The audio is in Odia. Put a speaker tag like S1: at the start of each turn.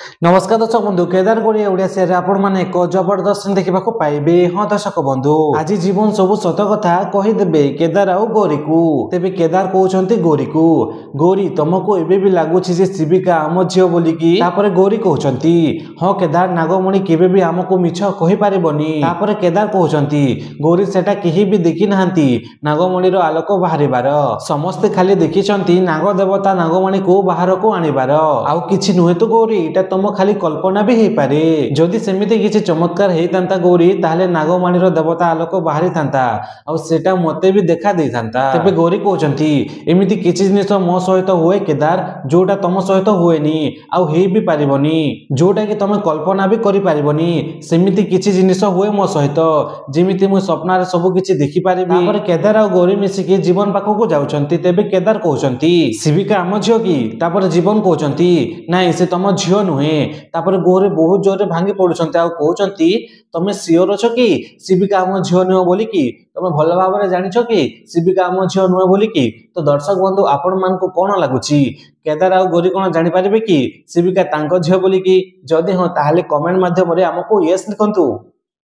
S1: ନମସ୍କାର ଦର୍ଶକ ବନ୍ଧୁ, କେଦାରଗୌରୀ ଓଡ଼ିଆ ସିରିଏଲରେ ଆପଣମାନେ ଏକ ଜବରଦସ୍ତ ସିନ୍ ଦେଖିବାକୁ ପାଇବେ। ହଁ ଦର୍ଶକ ବନ୍ଧୁ, ଆଜି ଜୀବନ ସବୁ ସତ କଥା କହିଦେବେ କେଦାର ଆଉ ଗୌରୀକୁ। ତେବେ କେଦାର କହୁଛନ୍ତି ଗୌରୀକୁ, ଗୌରୀ ତମକୁ ଏବେ ବି ଲାଗୁଛି ଯେ ଶିବିକା ଆମ ଝିଅ ବୋଲିକି? ତାପରେ ଗୌରୀ କହୁଛନ୍ତି, ହଁ କେଦାର, ନାଗମଣି କେବେ ବି ଆମକୁ ମିଛ କହିପାରିବନି। ତାପରେ କେଦାର କହୁଛନ୍ତି, ଗୌରୀ ସେଟା କେହି ବି ଦେଖି ନାହାନ୍ତି ନାଗମଣିର ଆଲୋକ ବାହାରିବାର, ସମସ୍ତେ ଖାଲି ଦେଖିଛନ୍ତି ନାଗ ଦେବତା ନାଗମଣିକୁ ବାହାରକୁ ଆଣିବାର, ଆଉ କିଛି ନୁହେଁ ତ ଗୌରୀ, ଏଇଟା ତମ ଖାଲି କଳ୍ପନା ବି ହେଇପାରେ। ଯଦି ସେମିତି କିଛି ଚମତ୍କାର ହେଇଥାନ୍ତା ଗୌରୀ, ତାହେଲେ ନାଗମାଣିର ଦେବତା ଆଲୋକ ବାହାରିଥାନ୍ତା ଆଉ ସେଟା ମତେ ବି ଦେଖା ଦେଇଥାନ୍ତା। ତେବେ ଗୌରୀ କହୁଛନ୍ତି, ଏମିତି କିଛି ଜିନିଷ ମୋ ସହିତ ହୁଏ କେଦାର, ଯୋଉଟା ତମ ସହିତ ହୁଏନି ଆଉ ହେଇ ବି ପାରିବନି, ଯୋଉଟା କି ତମେ କଳ୍ପନା ବି କରିପାରିବନି, ସେମିତି କିଛି ଜିନିଷ ହୁଏ ମୋ ସହିତ, ଯେମିତି ମୁଁ ସ୍ୱପ୍ନରେ ସବୁ କିଛି ଦେଖିପାରିବି। ତାପରେ କେଦାର ଆଉ ଗୌରୀ ମିଶିକି ଜୀବନ ପାଖକୁ ଯାଉଛନ୍ତି। ତେବେ କେଦାର କହୁଛନ୍ତି, ଶିବିକା ଆମ ଝିଅ କି? ତାପରେ ଜୀବନ କହୁଛନ୍ତି, ନାଇଁ ସେ ତମ ଝିଅ ନୁହେଁ। ତାପରେ ଗୌରୀ ବହୁତ ଜୋରରେ ଭାଙ୍ଗି ପଡୁଛନ୍ତି ଆଉ କହୁଛନ୍ତି, ତମେ ସିଓର ଅଛ କି ଶିବିକା ଆମ ଝିଅ ନୁହେଁ ବୋଲିକି? ତମେ ଭଲ ଭାବରେ ଜାଣିଛ କି ଶିବିକା ଆମ ଝିଅ ନୁହେଁ ବୋଲିକି? ତ ଦର୍ଶକ ବନ୍ଧୁ, ଆପଣ ମାନଙ୍କୁ କଣ ଲାଗୁଛି, କେଦାର ଆଉ ଗୌରୀ କଣ ଜାଣିପାରିବେ କି ଶିବିକା ତାଙ୍କ ଝିଅ ବୋଲିକି? ଯଦି ହଁ, ତାହେଲେ କମେଣ୍ଟ ମାଧ୍ୟମରେ ଆମକୁ ୟେସ୍ ଲେଖନ୍ତୁ।